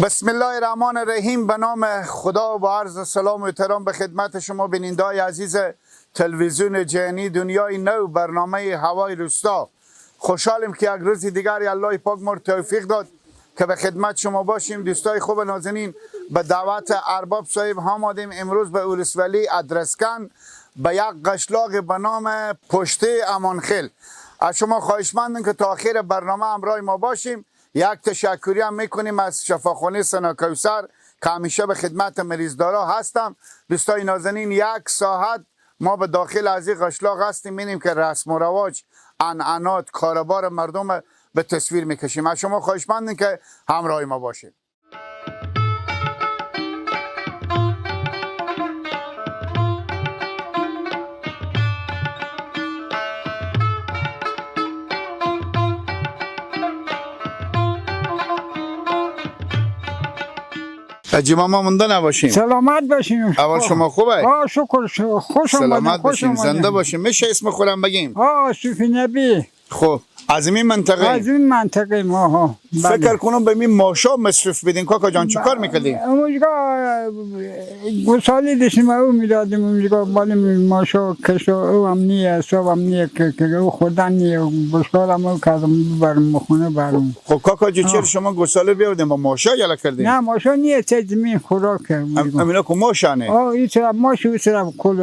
بسم الله الرحمن الرحیم. به نام خدا و عرض سلام و احترام به خدمت شما بیننده‌های عزیز تلویزیون جهانی دنیای نو، برنامه هوای روستا. خوشحالیم که یک روز دیگر الله پاک ما توفیق داد که به خدمت شما باشیم. دوستای خوب نازنین، به دعوت ارباب صاحب آمدیم امروز به اولسوالی ادرسکن، به یک قشلاق به نام پشته امانخیل. از شما خواهشمندم که تا آخر برنامه همراه ما باشیم. یک تشکری هم میکنیم از شفاخانه سنا کوثر که همیشه به خدمت مریضدارا هستم. دوستای نازنین، یک ساعت ما به داخل از این قشلاق هستیم، می‌بینیم که رسم و رواج، عنعنات، کاروبار مردم به تصویر میکشیم. از شما خواهشمندیم که همراه ما باشید. حاجی ماما، مونده نباشیم. سلامت باشیم. اول شما خوبه؟ آه شکر، خوش آمدین. سلامت خوش باشیم، آمدین. زنده باشیم. میشه اسم خودم بگیم؟ آه صوفی نبی. خب از این منطقه؟ از این منطقه ما ها. بله. فکر کنم به می ماشا مصرف بدین. کاکا جان، چیکار میکردین؟ اونجا گسالی داشتیم، او میدادیم اونجا بالی ماشا کشو، او هم نیه، صاحب هم نیه که او خوردن نیه، بشکار هم او کردم ببرم خونه برم. خب کاکا جان، چرا شما گساله بیاوردین با ماشا یلا کردین؟ نه ماشا نیه، چه زمین خوراکه. امینا که ماشانه. آه این طرف ماش، این طرف کل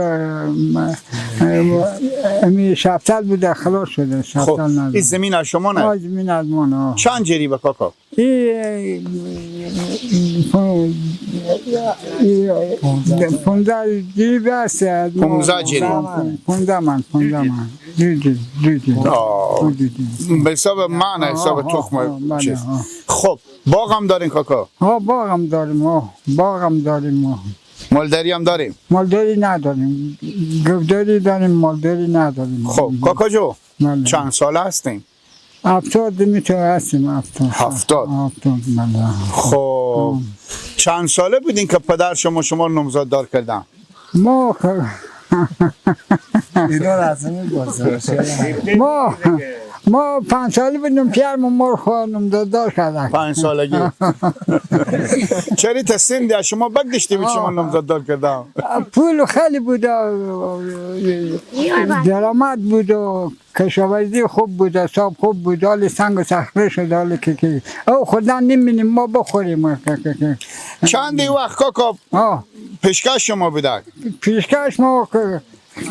امی شفتل بوده، خلاص شده. خب شفتل نداره. این زمین از شما نه؟ آه زمین از ما نه. چند جریبه کاکا؟ این 15 جریب است. 15 جریب. 15 من، 15 من، دو جریب، دو جریب. آه. دو جریب. به حساب من، حساب آه، تخم آه، بله، چیز. آه. خب باغم دارین کاکا؟ ها باغم داریم، ها باغم داریم ما. مالداری هم داریم؟ مالداری نداریم، گاوداری داریم، مالداری نداریم. خب کاکا جو، بله. چند ساله هستیم؟ 70 میتونه هستیم، 70. 70. 70، بله. خب چند ساله بودین که پدر شما شما رو نامزد دار کردن؟ ما ما 5 ساله بودیم، پیرمون ما رو نامزددار کردن. 5 سالگی. چرا تا سن ده شما بگدشتی بود شما نامزد دار کردن؟ پول خیلی بود، درآمد بود و کشاورزی خوب بود، حساب خوب بود. حال سنگ و صخره شد، حال که او خوردن نمی‌بینیم ما بخوریم. چند وقت کاکا آه پیشکش شما بوده؟ پیشکش ما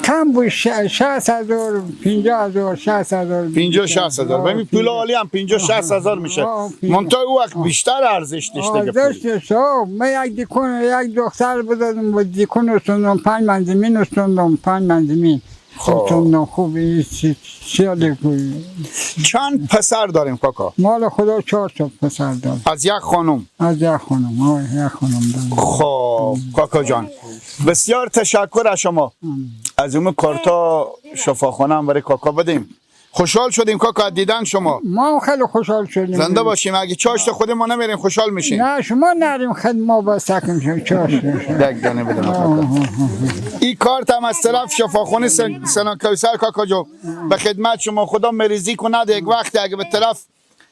کم بود، 60,000، 50,000، 60,000. 50 60,000. ببین پول عالی هم 50 60,000 میشه. آه، منتها او وقت بیشتر ارزش داشت دیگه پول. ارزش داشت. من یک دیکون، یک دختر بدادم با دیکون استوندم، 5 من زمین استوندم، 5 من زمین خب. استوندم. خوب این چیالی بود. چند پسر داریم کاکا؟ مال خدا 4 تا پسر دارم. از یک خانم؟ از یک خانم، آه یک خانم دارم. خب کاکا جان، بسیار تشکر از شما. از اون کارتا شفاخانه هم برای کاکا بدیم. خوشحال شدیم کاکا از دیدن شما. ما هم خیلی خوشحال شدیم. زنده باشیم. اگه چاشت خود ما نمیریم خوشحال میشیم. نه شما نریم، خیلی ما با سکم شد چاشت. یک دانه بده کاکا. این کارت هم از طرف شفاخانه سنا کوثر کاکا جو به خدمت شما. خدا مریضی کند یک وقت اگه به طرف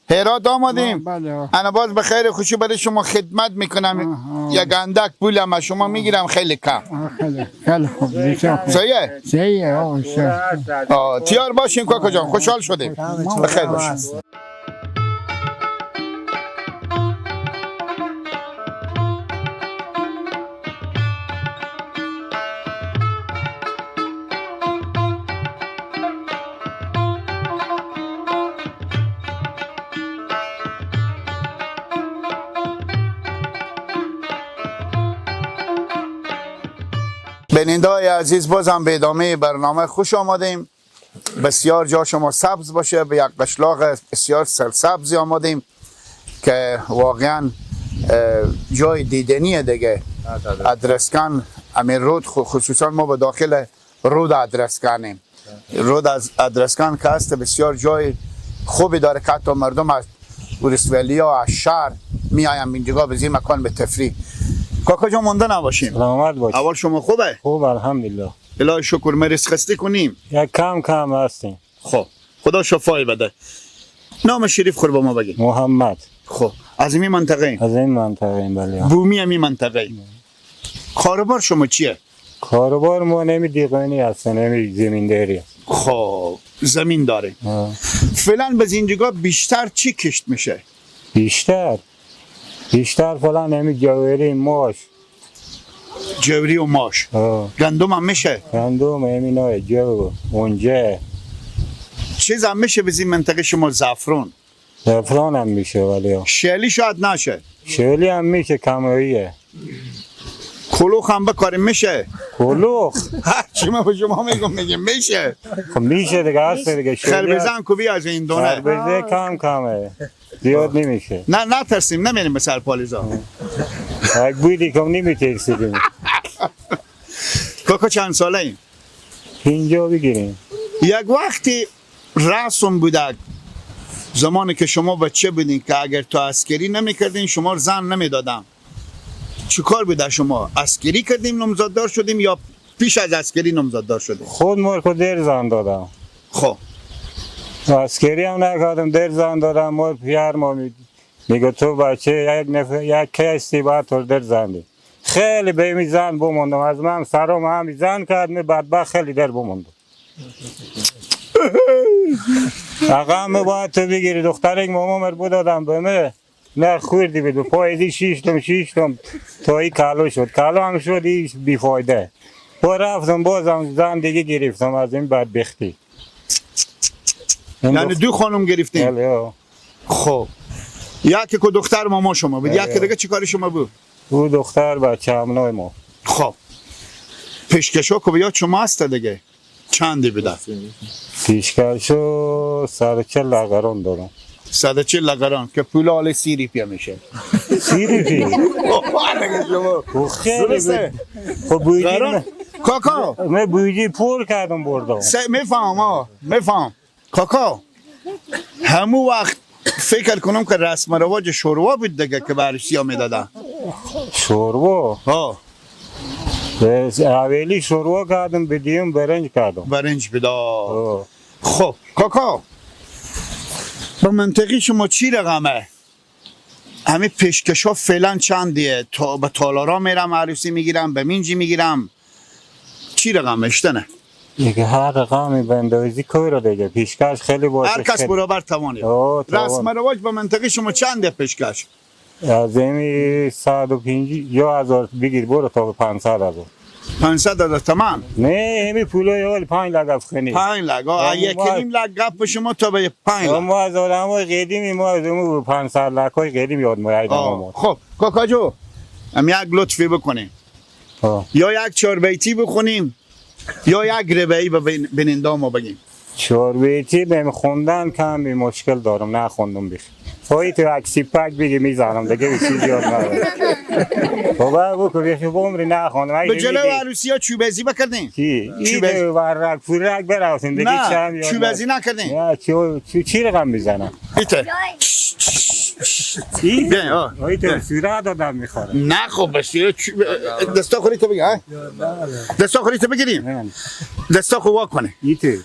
هرات آمدیم، بله. انا باز به خیر خوشی برای شما خدمت میکنم. یک اندک پول هم از شما میگیرم، خیلی کم. خیلی خیلی خوب، بسیار خوب. صحیحه؟ صحیحه آقا، بسیار. تیار باشیم کاکا جان، خوشحال شدیم. به خیر باشیم. بیننده‌های عزیز، بازم به ادامه برنامه خوش آمدیم. بسیار جا شما سبز باشه. به یک قشلاق بسیار سرسبزی آمدیم که واقعا جای دیدنیه دیگه. ادرسکن امیر رود، خصوصا ما به داخل رود ادرسکنیم. رود از ادرسکن که هست بسیار جای خوبی داره که حتی مردم از اورسولیا، از شهر میایم اینجا به این مکان به تفریح. کاکا جان، مونده نباشیم. سلامت باشی. اول شما خوبه؟ خوب الحمدلله. الهی شکر. مریض خسته کنیم؟ یک کم کم هستیم. خب خدا شفای بده. نام شریف خور با ما بگیم. محمد. خب از این منطقه؟ از این منطقه بله. بومی همین منطقه. کاروبار شما چیه؟ کاروبار ما نمی دیقانی هست، نمی زمین داری. خب زمین داره. فعلا به زینجگاه بیشتر چی کشت میشه؟ بیشتر فعلا نمی جوری ماش. جوری و ماش. گندم هم میشه؟ گندم همینای جو اونجا. چیز هم میشه به این منطقه شما؟ زعفران. زعفران هم میشه ولی شلی شاید نشه. شلی هم میشه، کماییه. کلوخ هم بکاریم میشه؟ کلوخ؟ هرچی من به شما میگم میگم میشه. خب میشه دیگه، هست دیگه. خربزه هم کوبی از این دونه. خربزه کم کمه، زیاد نمیشه. نه نترسیم، نمیریم به سر پالیزا. اگه بودی کم نمیترسیدیم. کاکا چند ساله ایم؟ 50 بگیریم. یک وقتی رسم بوده زمانی که شما بچه بودین که اگر تو عسکری نمیکردین شما رو زن نمیدادم. چیکار بوده شما؟ عسکری کردیم نامزددار شدیم یا پیش از عسکری نامزددار شدیم؟ خود ما رو دیر زن دادم. خب عسکری هم نکردم، دیر زن دادم. ما پیار ما میگه تو بچه یک نفر یک کسی باید تو دیر زن دی. خیلی به می زن بموندم، از من سرم هم زن کرد، می بدبخت خیلی در بموندم. آقا می باید تو بگیری دخترک مامان مر دادم به من. نه خوردی بدو پایزی شیشتم تا این کالو شد، کالو هم شد ایش بیفایده. با رفتم بازم زن دیگه گرفتم از این بدبختی. یعنی دو خانم گرفتیم؟ خب یکی که دختر ماما شما بود، یکی دیگه چی کاری شما بود؟ او دختر بچه همنای ما. خب پیشکشا که بیاد شما هست دیگه چندی بوده؟ پیشکشو 140 لغران دارم. 140 لغران که پول آل 30 روپیه میشه. 30 روپیه؟ خیلی خب بویجی کاکا من بویجی پول کردم بردم. میفهم ها میفهم کاکا. همون وقت فکر کنم که رسم رواج شوروا بود دیگه که برشی ها میدادن. شوروا؟ ها اولی شوروا کردم، بدیم برنج کردم. برنج بدا. خب کاکا با منطقی شما چی رقمه؟ همه پیشکش ها فعلا چندیه؟ تا به تالارا میرم عروسی میگیرم، به منجی میگیرم، چی رقمه اشتنه؟ دیگه هر رقمی بندازی کوی دیگه پیشکش خیلی باشه. هر کس برابر توانه. رسم رواج با منطقی شما چنده پیشکش؟ از این 150,000 بگیر برو تا 500,000. 500,000 تمام؟ نه همین پولای اول 5 لک افغانی. 5 لک 1.5 لک گپ شما تا به 5 لک. ما از آدمای قدیمی، ما از اون 500 لک های قدیم یاد میاد. خب کاکا جو هم یک لطفی بکنیم، یا یک 4 بیتی بخونیم یا یک ربعی به بیننده ما بگیم. 4 بیتی بهم خوندن کمی مشکل دارم، نخوندم بیخ. خواهی تو عکسی پک بگی میزنم دیگه، چیزی یاد ندارم. بابا بکن بیخی عمری نخوندم. به جلو عروسی ها چوبزی بکردیم؟ چی؟ چوبزی ورق پورک برفتیم دیگه. نه چوبزی نکردیم. نه چی رقم میزنم؟ ایته چی؟ آی تو صورت آدم میخوره. نه خب بس دستا خوری تو بگیر، دستا خوری تو بگیریم، دستا خو وا کنه. ایته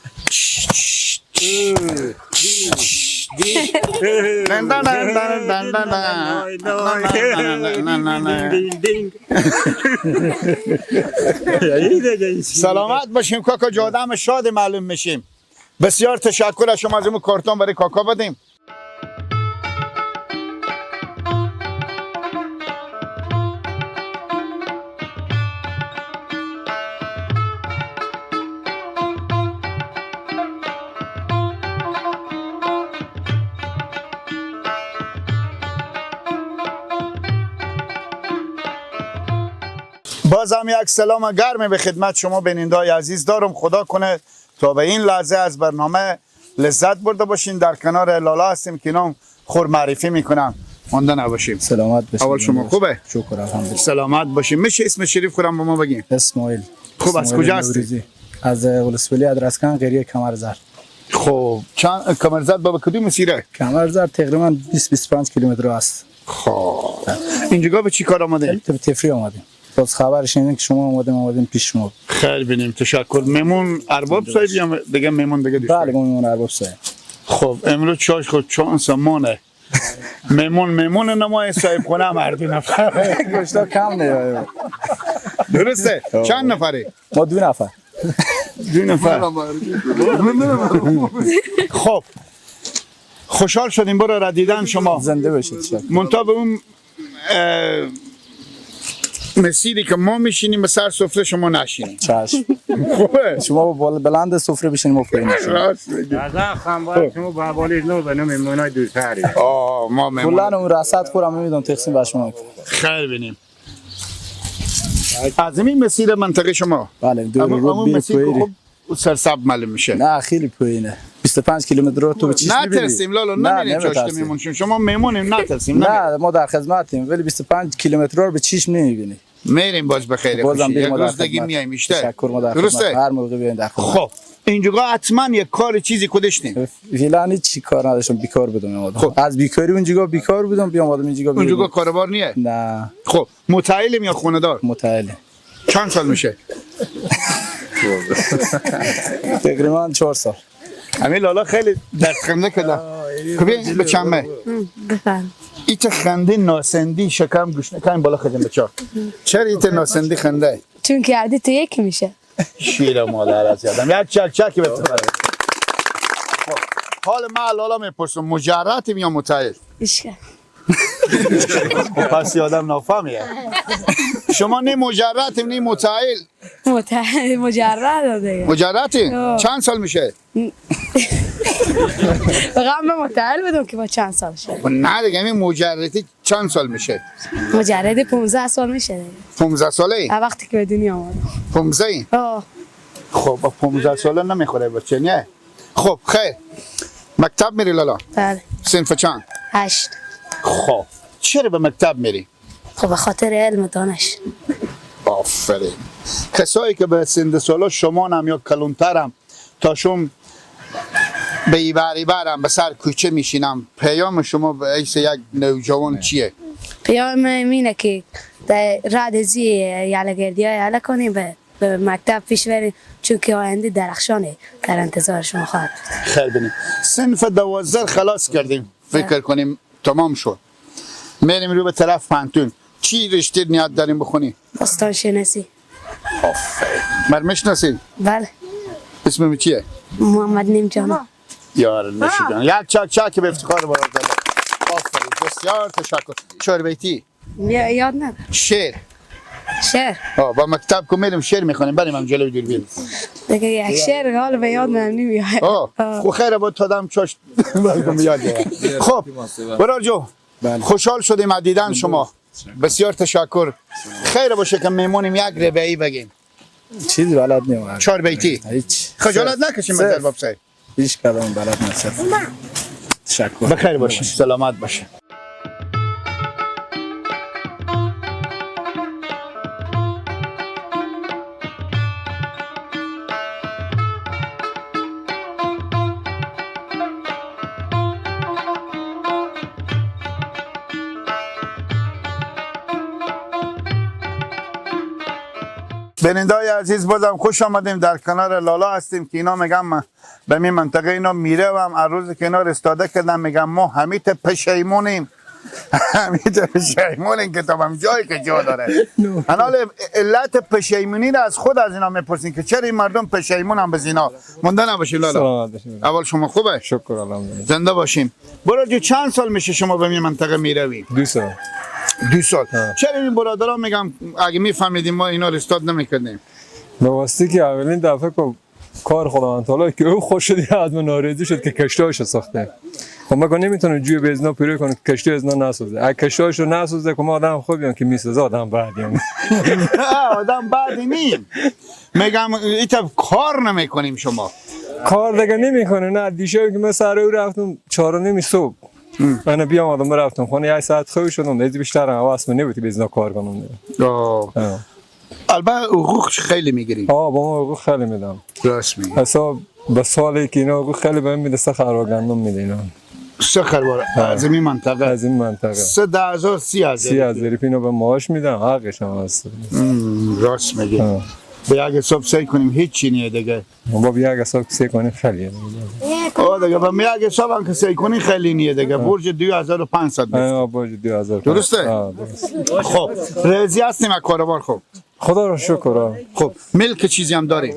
سلامت باشیم کاکا جادم، شاد معلوم میشیم. بسیار تشکر از شما. از این کارتون برای کاکا بدیم. باز هم یک سلام گرم به خدمت شما بیننده‌های عزیز دارم. خدا کنه تا به این لحظه از برنامه لذت برده باشین. در کنار لالا هستیم که نام خور معرفی میکنم. مانده نباشیم. سلامت باشیم. اول شما خوبه؟ شکر الحمدلله. سلامت باشیم. میشه اسم شریف خورم به ما بگیم؟ اسماعیل. خوب از کجا هستی؟ از ولسوالی ادرسکن قریه کمرزر. خب چند کمرزر بابا کدوم مسیره؟ کمرزر تقریبا 20-25 کیلومتر است. خب اینجا به چی کار آمدین؟ به تفریح آمدیم. باز خبر شنیدیم که شما آمدیم پیش شما. خیر بینیم. تشکر. میمون ارباب صاحب یا دیگه میمون دیگه؟ بله میمون ارباب صاحب. خب امروز چاش خود چانس مانه. میمون میمون نمای صاحب خونه هم هر دو نفر. گوشتا کم نه. درسته. چند نفره؟ ما 2 نفر. 2 نفر. خب خوشحال شدیم برو را دیدن شما. زنده باشید. منتها به اون مسیری که ما میشینیم به سر سفره شما نشینیم. چشم. خوبه. شما با بلند سفره بشینیم ما پایین نشینیم. راست میگی. از هم باید شما با بالیز نو به نام میمونای دوستری. ما میمون. کلا اون رصد خورم میدم تقسیم به شما. خیر بینیم. از این مسیر منطقه شما. بله دور رو بیر خوب سرسبز معلوم میشه. نه خیلی پایینه. 25 کیلومتر رو تو به چیش میبینی. نترسیم لالا، نمیریم چاشت میمون شما میمونیم نترسیم. نه ما در خدمتیم ولی 25 کیلومتر رو به چشم نمیبینی. میریم باز بخیر. بازم یک روز دیگه میایم بیشتر. تشکر ما در خدمت. هر موقع بیاین در خدمت. خب اینجا حتما یک کار چیزی کدشتیم. فعلا چی کار نداشتم، بیکار بودم. خب از بیکاری اونجا بیکار بودم بیام آدم اینجا. اونجا کاروبار نیه؟ نه. خب متعهلیم یا خونه دار؟ متعهل. چند سال میشه؟ تقریبا 4 سال. همین لالا خیلی درد خنده کردم. خب به چمه بفهم. ایت خنده ناسندی شکم گوش نکن بالا خدم بچا. چرا ایت ناسندی خنده؟ چون که عادی تو یکی میشه. شیر مادر از یادم. یک چک چکی به تو. حال من لالا میپرسم مجردیم یا متعهل؟ اشکال. خب پس یادم نافهمیه. شما نه مجردیم نه متعهل. متعهل مجرد دیگه. مجردی؟ چند سال میشه؟ واقعا من متعهل بودم که با چند سال شد. نه دیگه همین مجردی چند سال میشه؟ مجرد 15 سال میشه دیگه. 15 ساله ای؟ وقتی که به دنیا آمدم. 15 ای؟ خب با 15 ساله نمیخوره بچه نه. خب خیر. مکتب میری لالا؟ بله. صنف چند؟ 8. خب چرا به مکتب میری؟ خب به خاطر علم و دانش. آفرین. کسایی که به سن سالا شما هم یا کلونترم تا شما به ایبری برم به سر کوچه میشینم، پیام شما به عیس یک نوجوان چیه؟ پیام اینه که در رد زی یاله گردی های یاله کنیم، به مکتب پیش بریم، چون که آینده درخشانه در انتظار شما خواهد بود. خیر بینیم. صنف 12 خلاص کردیم، فکر کنیم تمام شد، میریم رو به طرف پانتون. چی رشته نیاد داریم بخونیم؟ باستان شناسی. آفرین. مر میشناسین؟ بله. اسمم چیه؟ محمد نیم جان. یار نشیدن. یک چک چک به افتخار برادر. آفرین. بسیار تشکر. چهار بیتی؟ یاد ندارم. شعر. شعر. با مکتب کو میریم شعر میخوانیم، بریم هم جلوی دوربین. دیگه یک شعر حال به یاد من نمیاد. خب خیره با تادم چاش بلکم یاد. خب برادر جو خوشحال شدیم از دیدن شما. بسیار تشکر. خیر باشه که میمونیم یک ربعی بگیم. چیزی بلد نیم. چهار بیتی. هیچ. خجالت نکشیم از باب صاحب. هیچ کدام بلد نیستم. تشکر. بخیر باشین. سلامت باشین. بینندای عزیز بازم خوش آمدیم. در کنار لالا هستیم که اینا میگم به می منطقه اینا میره و هم روز که اینا استاده کردن میگم ما همیت پشیمونیم. همیت پشیمونیم که تا هم جایی که جا داره. حالا علت پشیمونی را از خود از اینا میپرسیم که چرا این مردم پشیمون هم به اینا مونده نباشید لالا. اول شما خوبه؟ شکر الحمدلله. زنده باشیم. برادر چند سال میشه شما به می منطقه میروید؟ 2 سال. 2 سال. چرا این برادران میگم اگه میفهمیدیم ما اینا رو استاد نمیکردیم؟ به واسطه که اولین دفعه که کار خداوند تعالی که او خوش شد از من ناراضی شد که کشتی‌هاشو ساخته. خب ما نمیتونم جوی به ازنا پیرو کنم که کشتی ازنا نسوزه. اگه کشتی‌هاشو نسوزه که ما آدم خوبیم که میسوزه آدم بعدیم. آدم بعدی نیم. میگم ایتا کار نمیکنیم شما. کار دیگه نمیکنه. نه دیشب که من سر او رفتم 4:30 صبح. من بیام آدم رفتم خونه 1 ساعت خوب شدم، دیگه بیشتر حواس من نبود که بزنا کار کنم. البته حقوق خیلی میگیری؟ با ما حقوق خیلی میدم. راست میگی. حساب به سالی که اینا حقوق خیلی بهم میده، 3 خروار گندم میده اینا. 3 خروار از این منطقه؟ از این منطقه. 30,000 30,000. 30,000 اینو به معاش میدم، حقش هم هست. راست میگی. به یک حساب سعی کنیم هیچی نیه دیگه. با یک حساب سعی کنیم خیلیه. آه دیگه با یک حساب هم که سعی کنیم خیلی نیه دیگه. برج 2500 متر. برج 2500. درسته؟ درست. خب راضی هستیم از کاروبار؟ خب خدا رو شکر. خب ملک چیزی هم داریم؟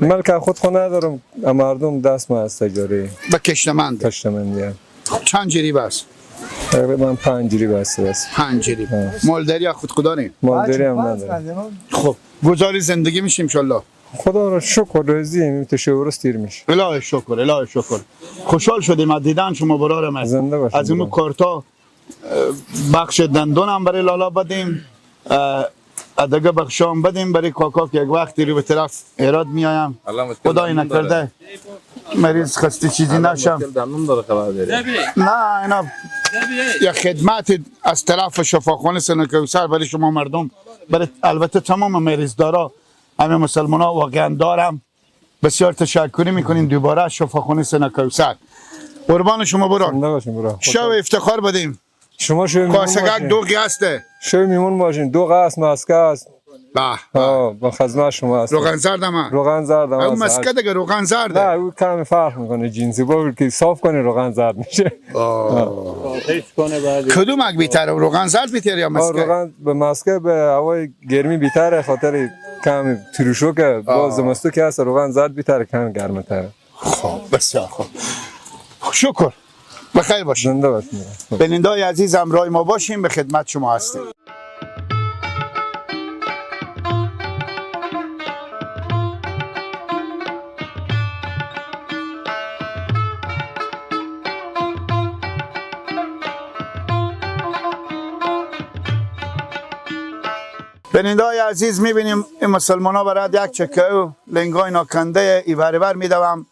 ملک خود خود ندارم، مردم دست ما از تجاری. به کشتمند. کشتمندی. چند جریب است؟ تقریبا 5 جریب است بس. 5 جریب. مالداری خود خدا داریم؟ مالداری هم نداریم. خب گزاری زندگی میشه ان شاءالله. خدا رو شکر راضییم، تشورس تیر میشه. الهی شکر، الهی شکر. خوشحال شدیم از دیدن شما برار من. زنده باشید. از اون کارتا بخش دندون هم برای لالا بدیم، ادگه بخشام بدیم برای کاکا که یک وقتی رو به طرف ایراد میایم. خدای نکرده مریض خسته چیزی نشم. نه اینا یک خدمت از طرف شفاخانه سن کوثر برای شما مردم، برای البته تمام مریض دارا، همه مسلمان ها واقعا دارم. بسیار تشکری میکنیم دوباره از شفاخانه سن کوثر. قربان شما بران. شب افتخار بدیم. شما شو میمون کاسگک دوغی هسته. شو میمون باشین. دوغ است، مسکه است. به با خدمت شما است. روغن زرد هم. روغن زرد هم. اون مسکه دیگه روغن زرده. نه اون کمی فرق میکنه جنسی با که صاف کنه روغن زرد میشه. کدوم اگ بیتره؟ روغن زرد بیتره یا مسکه؟ روغن به مسکه به هوای گرمی بیتره، خاطر کمی ترشو که باز زمستو که هست روغن زرد بیتره، کمی گرمتره. خب بسیار خوب. شکر. بخیر باشین. زنده باشین. بینندای عزیز همراه ما باشیم، به خدمت شما هستیم. بینندای عزیز میبینیم این مسلمان ها برای یک چکه و لنگای ناکنده ای بر میدوم.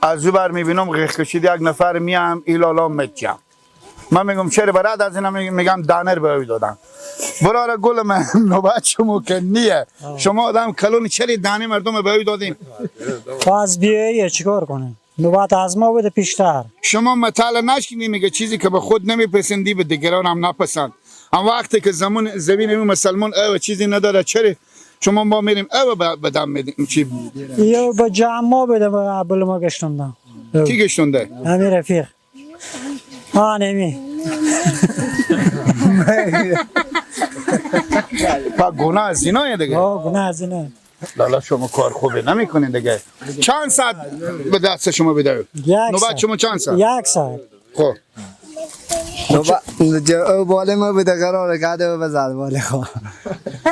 از او بر میبینم غیخ کشید یک نفر میام ایلالا مجم. من میگم چرا براد از اینا میگم دانر به او دادم. برار گل من نوبت شما که نیه. شما آدم کلون چرا دانه مردم به او دادیم؟ باز بیایه چیکار کنه؟ نوبت از ما بوده پیشتر. شما مطالعه نشکنی میگه چیزی که به خود نمیپسندی به دیگران هم نپسند. هم وقتی که زمین این مسلمان او چیزی نداره چرا شما ما میریم او بدم میدیم چی؟ یو به جمع ما بده اول ما گشتوندم. کی گشتونده؟ همین رفیق. ها نمی. پا گناه از اینایه دیگه. آه گناه از اینه. لالا شما کار خوبه نمیکنین دیگه. چند ساعت به دست شما بده؟ نوبت شما چند ساعت؟ 1 ساعت. خب او باله ما بوده قراره که بزد باله خو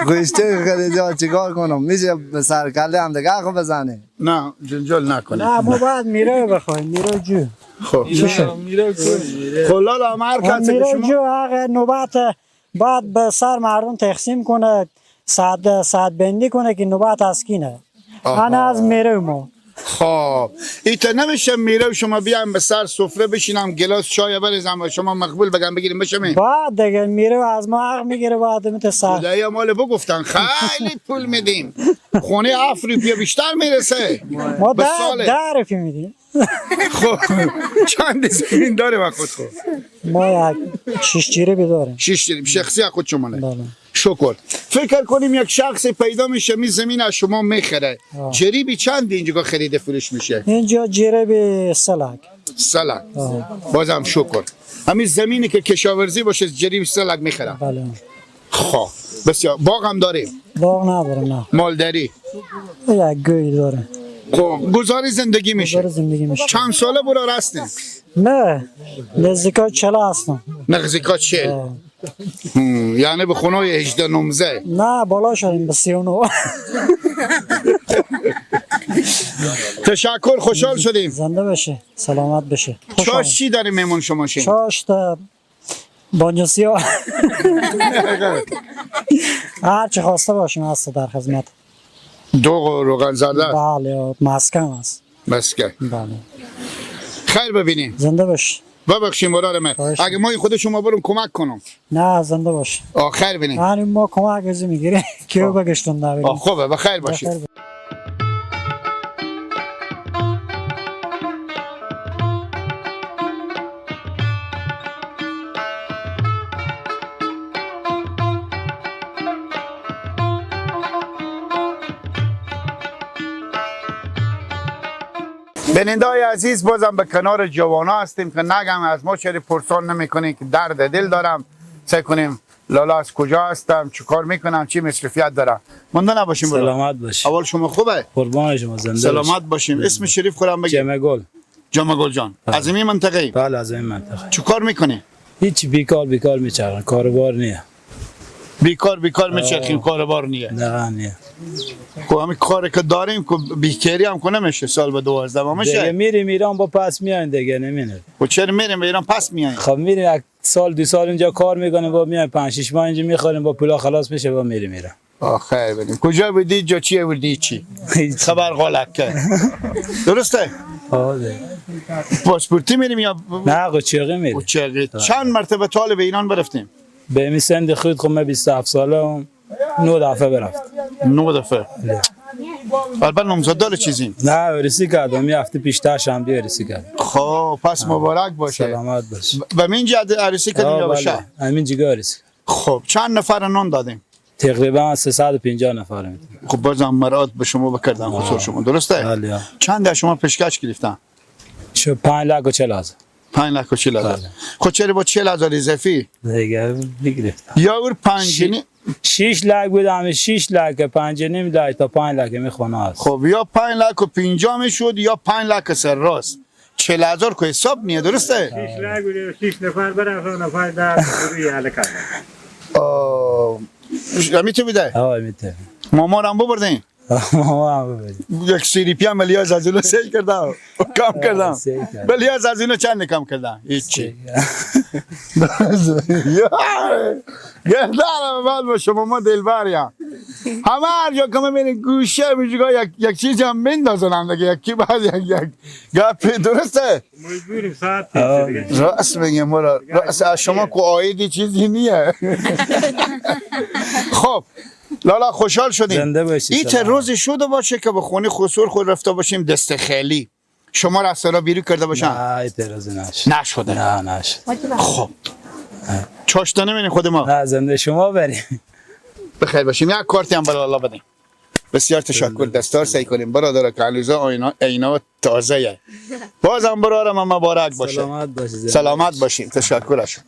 گوشته خیلی زیاد چیکار کنم میشه به سر کله هم دیگه خو بزنه. نه جنجال نکنه. نه ما باید میره بخوایم میره جو. خب خب لالا هر کسی میره شما جو حق نوبت بعد به سر مردم تقسیم کنه، ساعت بندی کنه که نوبت از کینه. انا از میره ما. خب ایتا نمیشه میره شما بیام به سر سفره بشینم گلاس چای بریزم و شما مقبول بگم بگیریم بشم. بعد دیگه میره از ما حق میگیره بعد میته سر. خدایا مال بگفتن خیلی پول میدیم. خونه 7 روپیه بیشتر میرسه. ما 10 روپیه میدیم. خب چند زمین داره با خود؟ خب ما 6 جریب داریم. 6 جریب شخصی خود شما نه. شکر. فکر کنیم یک شخص پیدا میشه می زمین از شما میخره. جریبی چند اینجا خرید فروش میشه؟ اینجا جریب 3 لک. 3 لک. بازم شکر. همین زمینی که کشاورزی باشه جریب 3 لک میخره. بله. خب بسیار. باغ هم داریم؟ باغ ندارم نه. مالداری؟ یک گوی داره. خب گزاری زندگی میشه. گزاری زندگی میشه. چند ساله برو هستین؟ نه نزدیکا 40 هستم. نزدیکا 40. یعنی به خونه 18 نمزه؟ نه بالا شدیم به 39. تشکر، خوشحال شدیم. زنده بشه، سلامت بشه. چاش چی داریم میمون شما شین؟ چاش تا بانجوسیا. هر چی خواسته باشیم هست در خدمت. دوغ و روغن زرده؟ بله، مسکن هست. مسکن. بله. خیر ببینیم. زنده باش. ببخشیم برادر من. اگه ما خود شما برم کمک کنم. نه زنده باش. خیر ببینیم. یعنی ما کمک از میگیریم کیو بگشتون نبریم. خوبه، بخیر باشید. بینندای عزیز، بازم به کنار جوانا هستیم که نگم از ما چرا پرسان نمیکنین که درد دل دارم. سعی کنیم لالا از کجا هستم، چه کار میکنم، چی مصرفیت دارم. مونده نباشیم. سلامت باشی. اول شما خوبه؟ قربان شما، زنده سلامت باشیم. اسم شریف خورم بگید. جمع گل. جمع گل جان. از این منطقه؟ بله از این منطقه. چه کار میکنی؟ هیچ، بیکار بیکار میچرخم، کاروبار نیه. بیکار بیکار میچرخیم، کاروبار نیه. نه نیه. خب همین کاری که داریم که بیکاری هم کنه میشه سال به 12 میشه. دیگه میریم ایران با پس میایم دیگه، نمینه. خب چرا میریم ایران پس میایم؟ خب میریم یک سال دو سال اینجا کار میکنیم، با میایم 5 6 ماه اینجا میخوریم، با پولا خلاص میشه، با میریم ایران. آخر بریم کجا بودی؟ جا چیه بودی؟ چی خبر غلط که درسته؟ آره. پاسپورتی میریم یا نه قچیقی میریم. قچیقی. چند مرتبه طالب ایران برفتیم؟ به می سند خود خب من 27 ساله 9 دفعه برفت. 9 دفعه. البته نامزد داره چیزی؟ نه عروسی کردم، یه هفته پیشتر شنبه عروسی کردم. خب پس مبارک باشه. سلامت باشه. به من جد عروسی کردیم یا باشه؟ همین جگه عروسی. خب چند نفر نان دادیم؟ تقریبا 350 نفر میتونم. خب بازم مراد به شما بکردم خصوص شما درسته؟ بله. چند از شما پیشکش گرفتن؟ 5,40,000. 5,40,000. خب چرا با 40,000 اضافی؟ دیگه میگرفتم. یا اور 5 6 لک بود، همه 6 لک 5.5 لک تا 5 لک میخونه است. خب یا 5,50,000 میشد یا 5 لک سر راست. 40,000 که حساب نیه درسته؟ 6 لک بود، 6 نفر برفت، نفر در روی حلقه. میتو بده؟ آه میتو. مامان هم ببردین؟ مامان هم ببردین. یک سری پی هم الیاز از اینو سیل کردم کم کردم. الیاز از اینو چند کم کردم؟ هیچی. گردنم بعد با شما ما دلبریم. همه هر جا که میبینی گوشه میشه یک چیزی هم میندازن هم دیگه، یکی بعد یک گپی درسته؟ مجبوریم ساعت دیگه. راست میگه مرا، راست از شما که عایدی چیزی نیه. خب لالا خوشحال شدیم. زنده باشی. این روز شده باشه که به خونه خسور خود رفته باشیم دست خیلی شما را از سرا بیرون کرده باشن؟ نه این روز نشد. نشده. نه نشد. خب چاشتا نمینی خود ما؟ نه زنده شما بریم. بخیر باشیم. یک کارتی هم برای الله بدیم. بسیار تشکر. دستار سعی کنیم برادر که هنوزا اینا تازه. بازم برادرم مبارک باشه. سلامت باشید. سلامت باشیم. تشکر از شما.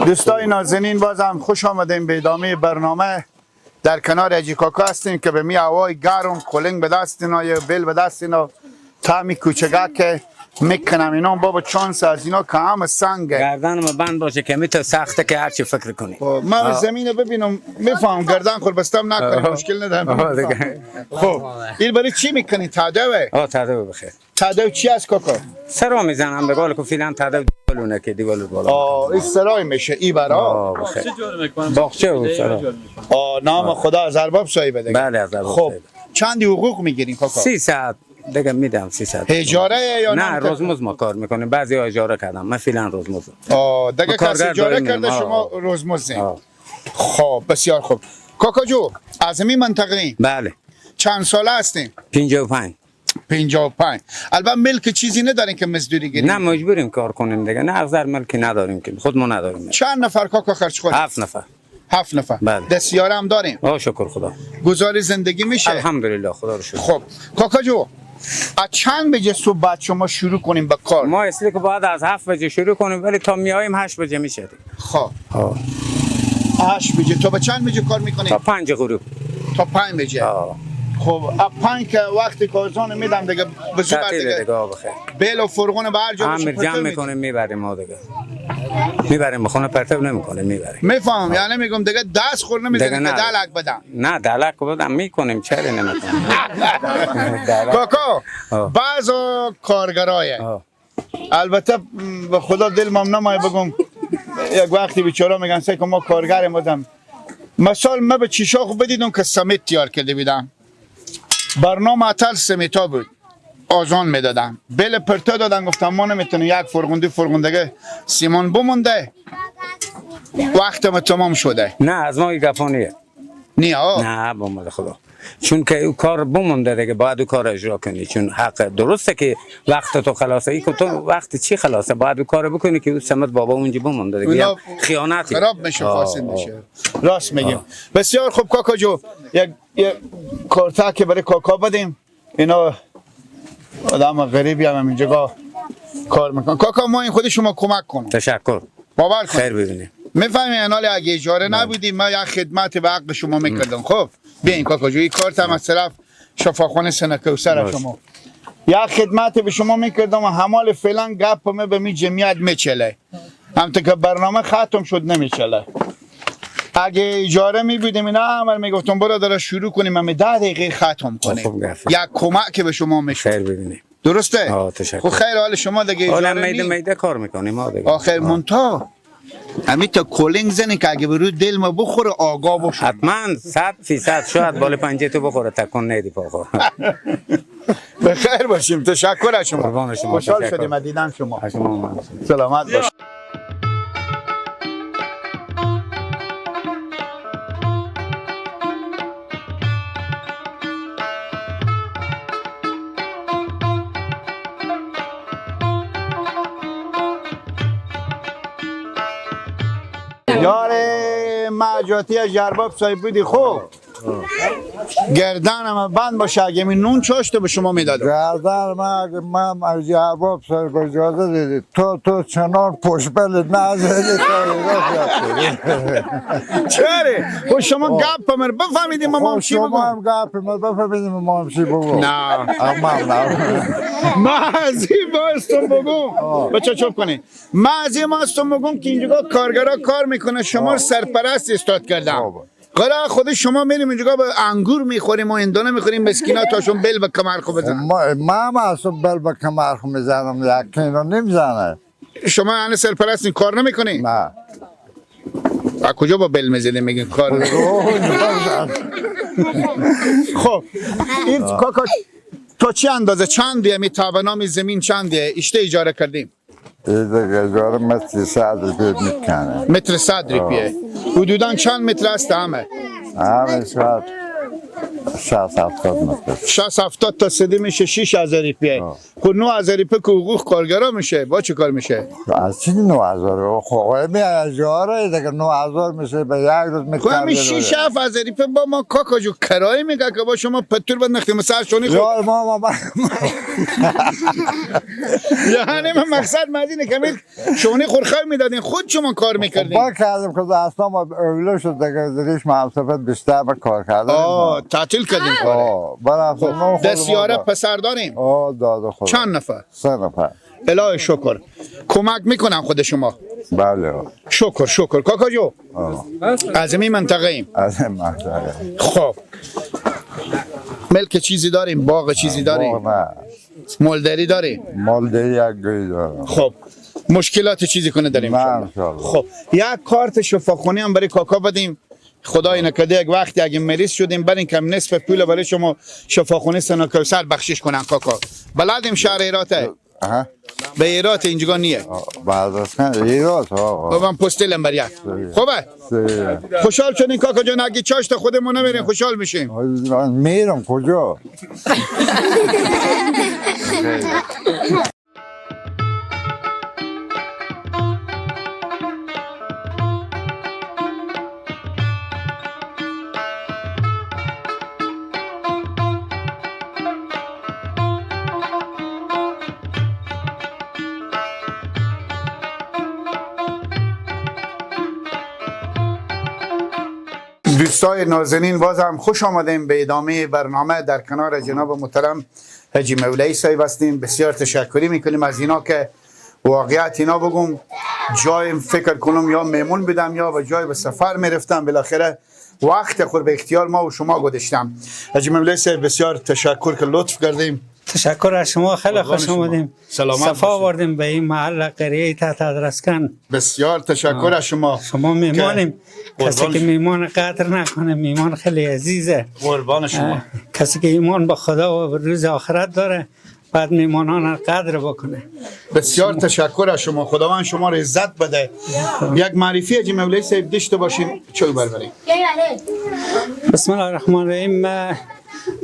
دوستای نازنین بازم خوش آمدیم به ادامه برنامه. در کنار حاجی کاکا هستیم که به می هوای گرم کلنگ به دست اینا یا بل به دست اینا تعمی کوچگه که میکنم اینا بابا چانس از اینا که هم سنگه گردن ما بند باشه که می تو سخته که هرچی فکر کنی. من زمین ببینم میفهم گردن خور بستم نکنی مشکل ندارم. خب این برای چی میکنی؟ تادوه؟ آه تادوه بخیر. تادو چی است کاکا؟ سرا میزنم به قول که فعلا تادو دیوالونه که دیوال بالا. آه این سرای میشه ای برا. باغچه و سرا. آه نام خدا از ارباب صاحب دیگه. بله از ارباب. خب چند حقوق میگیرین کاکا؟ 3 ساعت دیگه میدم 300. اجاره یا نه روزمزد ما کار میکنیم، بعضی ها اجاره کردم، من فعلا روزمزد. آه دیگه کسی اجاره کرده شما روزمزد. خب بسیار خوب. کاکا جو از این منطقه؟ بله. چند ساله هستین؟ 55. 55. البته ملک چیزی ندارین که مزدوری گیرین؟ نه مجبوریم کار کنیم دیگه، نه از در ملکی نداریم که خود ما نداریم. چند نفر کاکا خرج خورد؟ 7 نفر. 7 نفر. بله. دستیاره هم داریم؟ آه شکر خدا. گزار زندگی میشه؟ الحمدلله خدا رو شکر. خب کاکا جو از چند بجه صبح بعد شما شروع کنیم به کار؟ ما اصلی که باید از 7 بجه شروع کنیم ولی تا میاییم 8 بجه میشه. خب 8 بجه تا به چند بجه کار میکنیم؟ تا 5 غروب. تا 5 بجه. خب از 5 که وقتی کارزان میدم دیگه به زود دیگه بخیر. بیل و فرغون به هر جا امیر جمع میکنیم میبریم ما دیگه. میبریم خونه پرتاب نمیکنیم میبریم. میفهم یعنی میگم دیگه دست خور نمیزنیم که دلک بدم. نه دلک بدم میکنیم چرا نمیکنیم. کاکا بعضا کارگرای البته به خدا دل مام نمای بگم یک وقتی بیچاره میگن سه که ما کارگریم بودم. مثال ما به چیشا خو بدیدم که سمت تیار کرده بودم. برنامه اتل سمیتا بود. آزان میدادم. بل پرتا دادن گفتم ما نمیتونیم یک فرغونده فرغوندگه سیمان بمونده. وقتم تمام شده. نه از ما گپانیه. نه نه با مال خدا. چون که او کار بمونده دیگه، باید او کار اجرا کنی، چون حق درسته که وقت تو خلاصه ای که تو وقت چی خلاصه، باید او کار بکنی که او سمت بابا اونجا بمونده دیگه، خیانتی خراب میشه، فاسد میشه. راست میگیم. بسیار خوب کاکا جو، یک کارته که برای کاکا بدیم. اینا آدم غریبی هم اینجا کار میکنن. کاکا ما این خود شما کمک کنم. تشکر. باور کن. خیر ببینیم. میفهمی انال اگه اجاره نبودی ما یک خدمت به حق شما میکردم. خب بیاین کاکا جو، این کارت هم از طرف شفاخانه سنکوسر شما یک خدمت به شما میکردم و همال فعلا گپ ما به می جمعیت میچله، هم تا که برنامه ختم شد نمیچله. اگه اجاره میبودیم اینا عمل میگفتم برادر شروع کنیم، همه 10 دقیقه ختم کنیم، یک کمک به شما میشه. خیر ببینیم. درسته؟ تشکر. خب خیر حال شما دیگه اجاره میده میده کار میکنیم ما دیگه. آخر مونتا همین تا کولینگ زنی که اگه برو دل ما بخوره آگاه باشه. حتما 100% شاید بال پنجه تو بخوره تکون ندی پا. به خیر باشیم. تشکر از شما. خوشحال شدیم از دیدن شما. سلامت باشید. یار معجاتی از جرباب صاحب بودی. خوب گردنم بند باشه اگه می نون چاشته به شما میدادم. گردن من اگه من از جرباب صاحب اجازه دیدی تو چنان پشبلت نزدی تا چره؟ خب شما گپ مر بفهمیدیم ما چی بگم. شما هم گپ مر بفهمیدیم ما چی بگم. نه من از این باستم بگم بچه چوب کنی. من از این باستم بگم که اینجا کارگرا کار میکنه، شما سرپرست استاد کردم. قرار خود شما میریم اینجا با انگور میخوریم و اندانه میخوریم، مسکینا تاشون بل به کمر خو بزنن. ما هم اصلا بل به کمر خو میزنم، یکی اینا نمیزنه. شما یعنی سرپرست این کار نمیکنی؟ نه. از کجا با بل میزنیم میگین کار؟ خب این کاکا تا چه اندازه چندیه می تابنام زمین چندیه اشته اجاره کردیم؟ اجاره متر 100 روپیه میکنه. متر 100 روپیه. حدوداً چند متر است همه؟ همه شاید 60-70 متر. 60-70 تا سده میشه 6000 روپیه. خب 9000 روپیه که حقوق کارگرا میشه، با چه کار میشه؟ از چی 9000؟ خب می اجاره دیگه 9000 میشه به یک روز میکنه. خب همین 6-7 روپیه با ما کاکا جو کرایه میگه که با شما پتور بنداختیم سر شونی خود. یار ما یعنی من مقصد مدینه که شونی خورخای میدادین خود شما کار میکردین. با کردیم که اصلا ما اوله شد دیگه ریش معصفت بیشتر به کار کردن. تعطیل کردیم کاره. خب دستیاره پسر داریم؟ داده خدا. چند نفر؟ 3 نفر. الهی شکر. کمک میکنم خود شما؟ بله. شکر شکر. کاکا جو از این منطقه ایم. از این منطقه. خب ملک چیزی داریم؟ باغ چیزی داریم؟ مالداری داریم؟ مالداری یک گوی دارم. خب مشکلات چیزی کنه داریم؟ نه. خب یک کارت شفاخونه هم برای کاکا بدیم. خدای نکرده یک وقتی اگه مریض شدیم برین کم نصف پول برای شما شفاخونه سناکوسر بخشش کنن کاکا. بلدیم شهر ایراته. به ایرات اینجا نیه. بعد از ایرات آقا. من پستلم بر یک. خوبه؟ خوشحال شدین کاکا جان؟ اگه چاشت خودمون نمیرین خوشحال میشیم. میرم کجا؟ دوستای نازنین باز هم خوش آمدیم به ادامه برنامه. در کنار جناب محترم حاجی مولایی صاحب هستیم. بسیار تشکری میکنیم از اینا که واقعیت اینا بگم جای فکر کنم یا میمون بدم یا به جای به سفر میرفتم، بالاخره وقت خود به اختیار ما و شما گذاشتم. حاجی مولایی صاحب بسیار تشکر که لطف کردیم. تشکر از شما، خیلی خوش آمدیم. سلامت صفا آوردیم به این محل قریه تحت ادرسکن. بسیار تشکر از شما. شما میمانیم. کسی که میمان قدر نکنه میمان خیلی عزیزه. قربان شما. کسی که ایمان به خدا و روز آخرت داره بعد میمانان قدر بکنه. بسیار تشکر از شما، خداوند شما رو عزت بده. یک معرفی حاجی مولوی صاحب داشته باشیم چو بربریم. بسم الله الرحمن الرحیم. من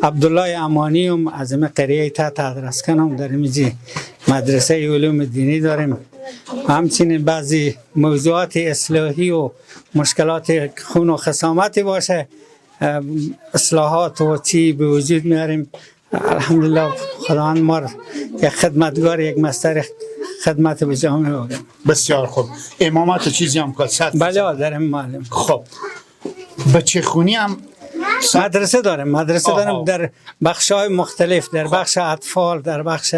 عبدالله امانی هم از این قریه تحت ادرسکنم. در اینجا مدرسه علوم دینی داریم، همچنین بعضی موضوعات اصلاحی و مشکلات خون و خصامتی باشه اصلاحات و چی به وجود میاریم. الحمدلله خداوند ما یک خدمتگار، یک مستر خدمت به جامعه بگم. بسیار خوب. امامت چیزی هم که صد؟ بله داریم معلم. خب بچه خونی هم مدرسه داریم، مدرسه داریم در بخش های مختلف، در بخش اطفال، در بخش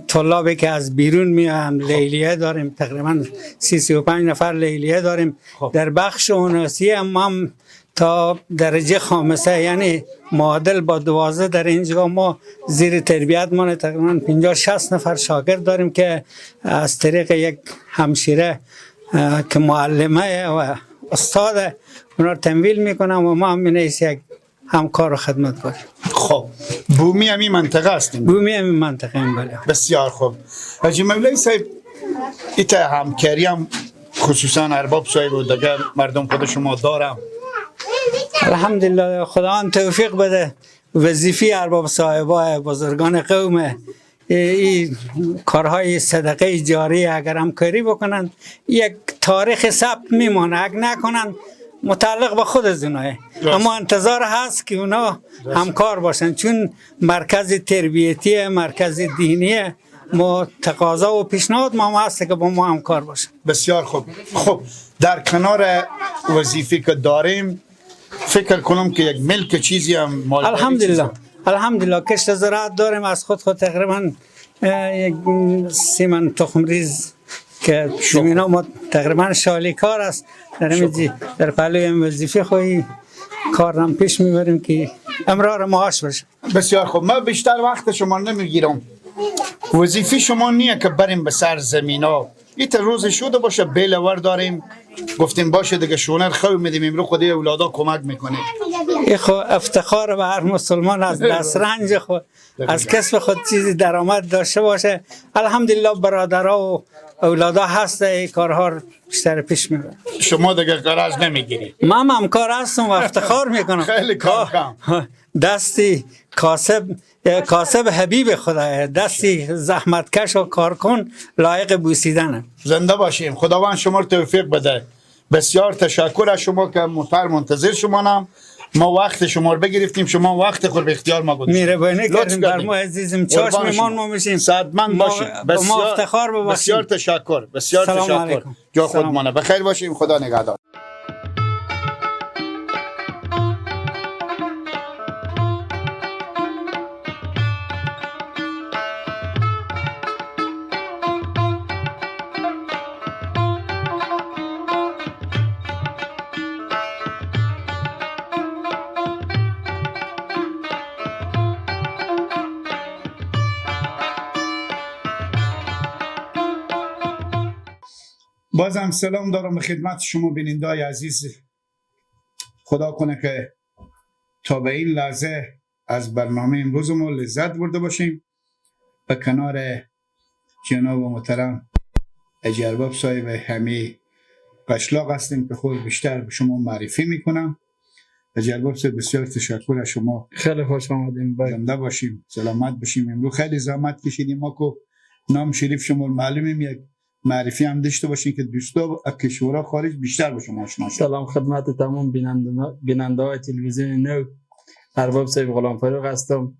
طلابی که از بیرون میان لیلیه داریم، تقریبا 35 نفر لیلیه داریم. در بخش اوناسی هم تا درجه خامسه، یعنی معادل با 12 در اینجا ما زیر تربیت ما تقریبا 50-60 نفر شاگرد داریم که از طریق یک همشیره که معلمه و استاد اونا رو تمویل میکنم و ما هم یک همکار و خدمتگار. خب بومی همی منطقه هستیم؟ بومی همی منطقه هم بله. بسیار خوب. حاجی مولوی صاحب ایتا همکاری هم خصوصا ارباب صاحب و دیگر مردم خود شما دارم؟ الحمدلله خداوند توفیق بده. وظیفه ارباب صاحبای بزرگان قوم این کارهای صدقه جاری اگر همکاری بکنن یک تاریخ ثبت میمانه، اگر نکنن متعلق به خود از اوناه. اما انتظار هست که اونا همکار باشن، چون مرکز تربیتی، مرکز دینی، ما تقاضا و پیشنهاد ما هست که با ما همکار باشن. بسیار خوب. خب در کنار وظیفه که داریم فکر کنم که یک ملک چیزی هم مال الحمدلله الحمدلله کشت زراعت داریم از خود تقریبا یک 30 من تخم ریز که زمینا ما تقریبا شالیکار است. در در پهلوی هم وظیفه خواهی کار هم پیش میبریم که امرار معاش باشه. بسیار خوب. من بیشتر وقت شما نمیگیرم. وظیفه شما نیه که بریم به سر زمینا، ایت روز شده باشه بیلور داریم گفتیم باشه دیگه شونر خو میدیم امرو خودی اولادا کمک میکنه. ای خو افتخار به هر مسلمان از دسترنج خود، از کسب خود چیزی درآمد داشته باشه. الحمدلله برادرها و اولادا هست این کارها رو بیشتر پیش میبرن. شما دیگه قرض نمیگیری؟ من همکار هستم و افتخار میکنم. خیلی کار کم. دستی کاسب حبیب خدایه، دستی زحمتکش و کارکن لایق بوسیدنه. زنده باشیم، خداوند شما رو توفیق بده. بسیار تشکر از شما که منتظر شما نم. ما وقت شما رو بگرفتیم، شما وقت خود به اختیار ما گذاشتید. مهربانی کردیم بر ما عزیزم. چشم ایمان ما میشیم. صدمند باشیم. بسیار ما افتخار ببخشیم. بسیار تشکر، بسیار تشکر. جا خودمانه. بخیر باشیم، خدا نگهدار. بازم سلام دارم به خدمت شما بیننده‌های عزیز. خدا کنه که تا به این لحظه از برنامه امروز ما لذت برده باشیم. به کنار جناب محترم اجرباب صاحب همی قشلاق هستیم که خود بیشتر به شما معرفی میکنم. اجرباب صاحب بسیار تشکر از شما. خیلی خوش آمدیم. زنده باشیم، سلامت باشیم. امروز خیلی زحمت کشیدیم ما که نام شریف شما معلومیم، یک معرفی هم داشته باشین که دوستا از کشورها خارج بیشتر با شما آشنا شن. سلام خدمت تمام بیننده های تلویزیون نو. ارباب صاحب غلام فاروق هستم،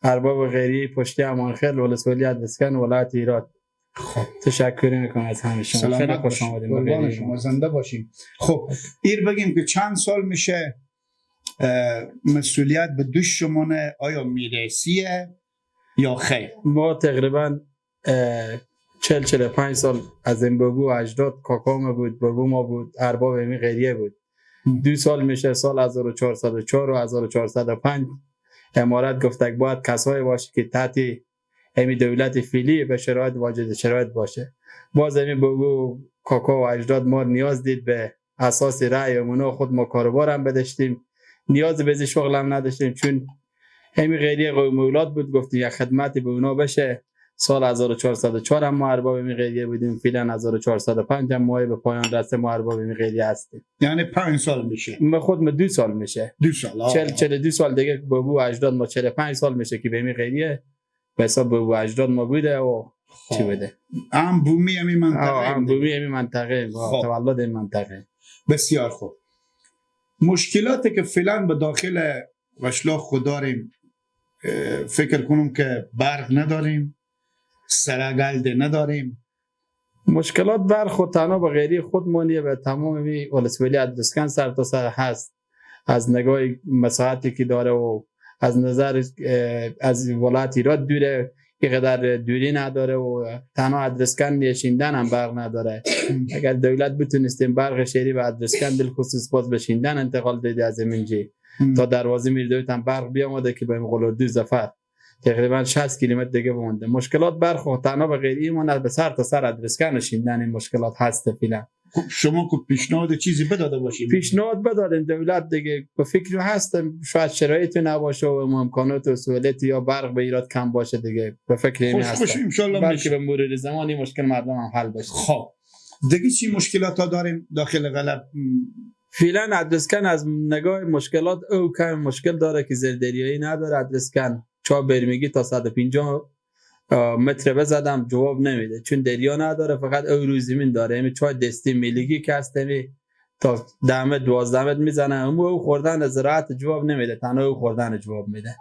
ارباب غیری پشتی امانخیل، ولسوالی ادرسکن، ولایت هرات. خب تشکر میکنم از همه شما. خیلی خوش آمدید. شما زنده باشیم. خب ایر بگیم که چند سال میشه مسئولیت به دوش شما، آیا میرسیه یا خیر؟ ما تقریبا 40-45 سال از این بابو اجداد کاکا ما بود، بابو ما بود، ارباب امی غیریه بود. 2 سال میشه، سال 1404 و 1405 امارت گفت که باید کسایی باشه که تحت امی دولت فعلی به شرایط واجد شرایط باشه. باز امی بابو کاکا و اجداد ما نیاز دید به اساس رأی اونا خود ما کاروبار هم بداشتیم، نیاز به شغل هم نداشتیم، چون امی غیریه قوم اولاد بود. گفتیم یک خدمتی به اونا بشه. سال 1404 هم ما ارباب می قریه بودیم، فعلا 1405 هم ما به پایان رسه ما ارباب می قریه هستیم. یعنی 5 سال میشه. ما خود ما 2 سال میشه. 2 سال. 42 سال دیگه بابو اجداد ما 45 سال میشه که به می قریه به حساب بابو اجداد ما بوده و چی بوده. هم بومی همین منطقه. هم بومی همین منطقه، تولد این منطقه. بسیار خوب. مشکلاتی که فعلا به داخل قشلاق خود داریم، فکر کنم که برق نداریم، سرگلد نداریم. مشکلات برق خود تنها به غیری خودمانیه، به تمام می ولسوالی ادرسکن سر تا سر هست. از نگاه مساحتی که داره و از نظر از ولایت ایراد دوره، اینقدر دوری نداره و تنها ادرسکن شیندن هم برق نداره. اگر دولت بتونستیم برق شهری به ادرسکن بالخصوص باز به شیندن انتقال داده از اینجا تا دروازه میردویت هم برق بیامده که به قلوردو ظفر تقریبا 60 کیلومتر دیگه بمونده. مشکلات برق تنها به غیر ایمان به سر تا سر ادرسکن و شیندن این مشکلات هست فعلا. خب شما که پیشنهاد چیزی بداده باشیم؟ پیشنهاد بدادیم دولت دیگه به فکر هستم، شاید شرایط نباشه و امکانات و سهولت یا برق به ایراد کم باشه دیگه، به فکر این هستم. خوش ان شاء الله بلکه به مرور زمان این مشکل مردم هم حل بشه. خب دیگه چی مشکلات ها داریم داخل غلب؟ فعلا ادرسکن از نگاه مشکلات او کم مشکل داره که زیردریایی نداره. ادرسکن چا برمیگی تا 150 متر بزدم جواب نمیده، چون دریا نداره، فقط او روی زمین داره. یعنی چای دستی میلیگی که هست تا 10 متر 12 متر میزنه، او خوردن زراعت جواب نمیده، تنها او خوردن جواب میده.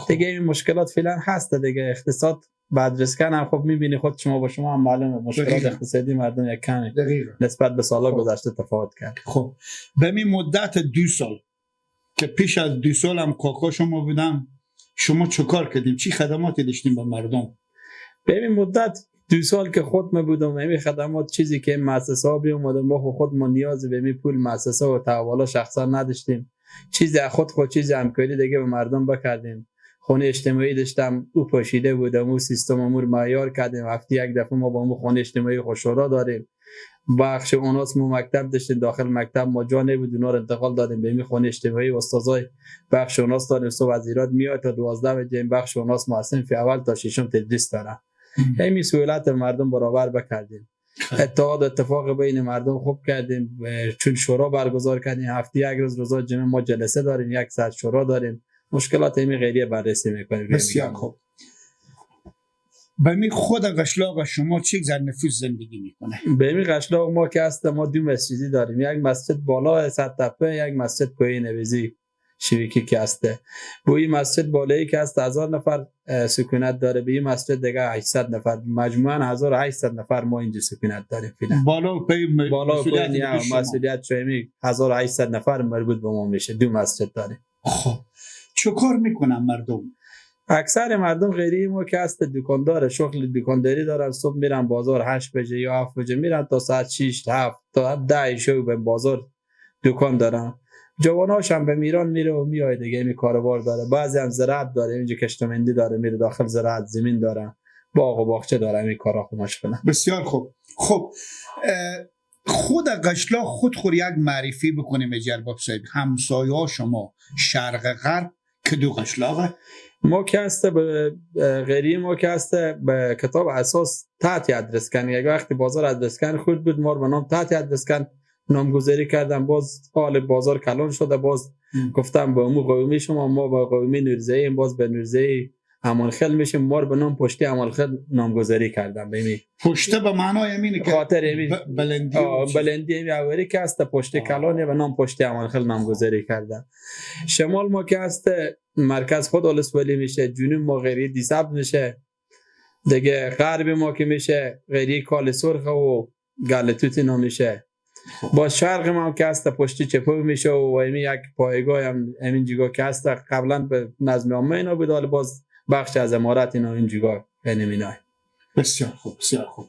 دیگه این مشکلات فعلا هست دیگه. اقتصاد بعد رسکن هم خب میبینی خود شما با شما هم معلومه مشکلات اقتصادی مردم یک کمی نسبت به سال‌ها گذشته تفاوت کرد. خب به می مدت 2 سال که پیش از 2 سال هم کاکا شما بودم، شما چه کار کردیم؟ چی خدماتی داشتیم به مردم؟ به این مدت 2 سال که خود ما بودم، همین خدمات چیزی که مؤسسه ها بیومده، ما خود ما نیاز به می پول مؤسسه و تحولا شخصا نداشتیم. چیزی از خود چیزی همکاری دیگه به مردم بکردیم. خونه اجتماعی داشتم، او پوشیده بودم، او سیستم امور معیار کردیم. هفته یک دفعه ما با اون خونه اجتماعی خوشورا داریم. بخش اوناس ما مکتب داشتیم، داخل مکتب ما جا نبود، اونا رو انتقال دادیم به می خونه اجتماعی. استادای بخش اوناس داریم، صبح از ایراد میاد تا 12 بجه بخش اوناس ما هستیم، فی اول تا ششم تدریس دارن. همین سهولت مردم برابر بکردیم. اتحاد اتفاق بین مردم خوب کردیم، چون شورا برگزار کردیم. هفته یک روز روزا جمعه ما جلسه داریم، 1 ساعت شورا داریم، مشکلات همین غیریه بررسی میکنیم. بسیار خوب. به می خود قشلاق شما چه زر نفوس زندگی میکنه؟ به می قشلاق ما که هست، ما 2 مسجدی داریم، یک مسجد بالا سرتپه، یک مسجد پایین نویزی شویکی که هسته. به این مسجد بالایی که هست 1000 نفر سکونت داره، به این مسجد دیگه 800 نفر، مجموعاً 1800 نفر ما اینجا سکونت داریم فعلا. بالا و پایین بالا و پایین مسئولیت شویمی 1800 نفر مربوط به ما میشه. 2 مسجد داریم. خب چه کار میکنن مردم؟ اکثر مردم غیری ما که هست دکاندار، شغل دکانداری دارن. صبح میرن بازار 8 بجه یا 7 بجه میرن تا ساعت 6 7 تا 10 شب به بازار دکان دارن. جواناش هم به میران میره و میای دیگه، می کاروبار داره. بعضی هم زراعت داره، اینجا کشتمندی داره، میره داخل زراعت، زمین داره، باغ و باغچه داره، می کارا خو مشغوله. بسیار خوب. خب خود قشلاق خود خور یک معرفی بکنیم ارباب صاحب، همسایه‌ها شما شرق غرب که دو قشلاقه؟ ما که هست به غیری ما که هست به کتاب اساس تحت ادرسکن. یک وقتی بازار ادرسکن خود بود، ما رو به نام تحت ادرسکن نامگذاری کردم. باز حال بازار کلان شده، باز گفتم با امو قومی شما، ما با قومی نورزه‌ای، باز به نورزه‌ای امانخیل میشیم، ما رو به نام پشتی امانخیل نامگذاری کردم. ببین پشته به معنای امینه که خاطر امین بلندی بلندی امی اوری که هست پشت کلانه به نام پشتی امانخیل نامگذاری کردم. شمال ما که هست مرکز خود ولسوالی میشه، جنوب ما غیری دیسب میشه دیگه، غرب ما که میشه غیری کال سرخ و گله توت اینا میشه. با شرق ما هم که هست پشتی چپو میشه و امی یک پایگاه هم همین جگاه که هست قبلا به نظم عامه اینا بود، حالا باز بخش از امارت اینا این جگاه اینا. بسیار خوب، بسیار خوب.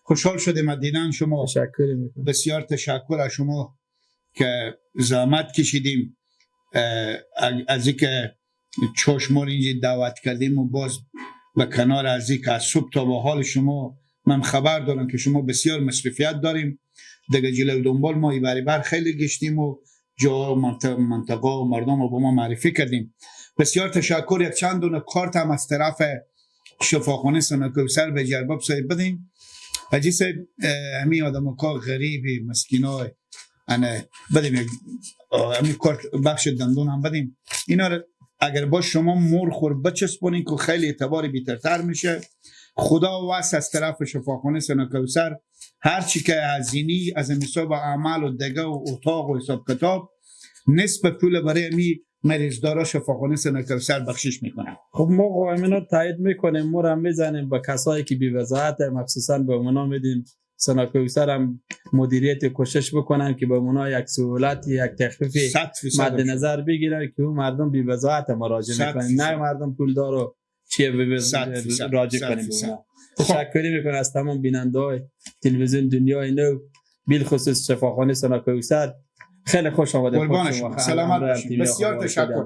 خوشحال شدیم از دیدن شما. تشکر میکنم. بسیار تشکر از شما که زحمت کشیدیم، از اینکه چشم ما اینجا دعوت کردیم و باز به کنار از اینکه از صبح تا به حال شما من خبر دارم که شما بسیار مصرفیت داریم دیگه، جلو دنبال ما بر خیلی گشتیم و جا منطقه و مردم رو با ما معرفی کردیم. بسیار تشکر. یک چند دونه کارت هم از طرف شفاخانه سنا کوثر به ارباب صاحب بدیم. حاجی صاحب همین آدم ها غریبی مسکینای انا بدیم همین کارت بخش دندون هم بدیم اینا رو. اگر با شما مور خور بچسبونین که خیلی اعتبار بیترتر میشه. خدا واس از طرف شفاخانه سنا کوثر هر چی که هزینی از حساب عمل و دگه و اتاق و حساب کتاب، نصف پول برای می مریضدارا شفاخانه سنا کوثر بخشش میکنن. خب ما قائمین رو تایید میکنیم، مور هم میزنیم به کسایی که بی وضاحت، مخصوصا به اونا میدیم. سنا کوثر هم مدیریت کوشش بکنن که به اونا یک سهولت، یک تخفیف 100% مد نظر بگیرن که اون مردم بی وضاحت مراجعه میکنن، نه مردم پولدار و چیه 100%. راجع کنیم به اونا. تشکری میکنم از تمام بیننده های تلویزیون دنیای نو، بالخصوص شفاخانه سنا کوثر. خیلی خوش آمدید. قربان شما، سلامت باشید. بسیار تشکر.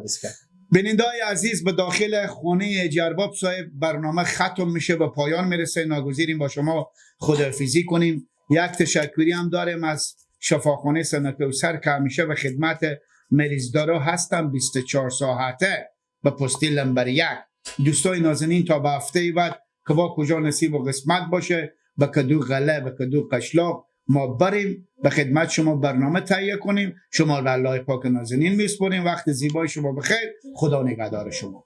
بیننده های عزیز، به داخل خانه ارباب صاحب برنامه ختم میشه و پایان میرسه. ناگزیریم با شما خداحافظی کنیم. یک تشکری هم داریم از شفاخانه سنا کوثر که همیشه به خدمت مریضدارا هستم 24 ساعته به پستیل نمبر 1. دوستای نازنین، تا به هفته بعد که با کجا نصیب و قسمت باشه، به کدو غله به کدو قشلاق ما بریم به خدمت شما برنامه تهیه کنیم. شما رو به الله پاک نازنین میسپریم. وقت زیبای شما بخیر. خدا نگهدار شما.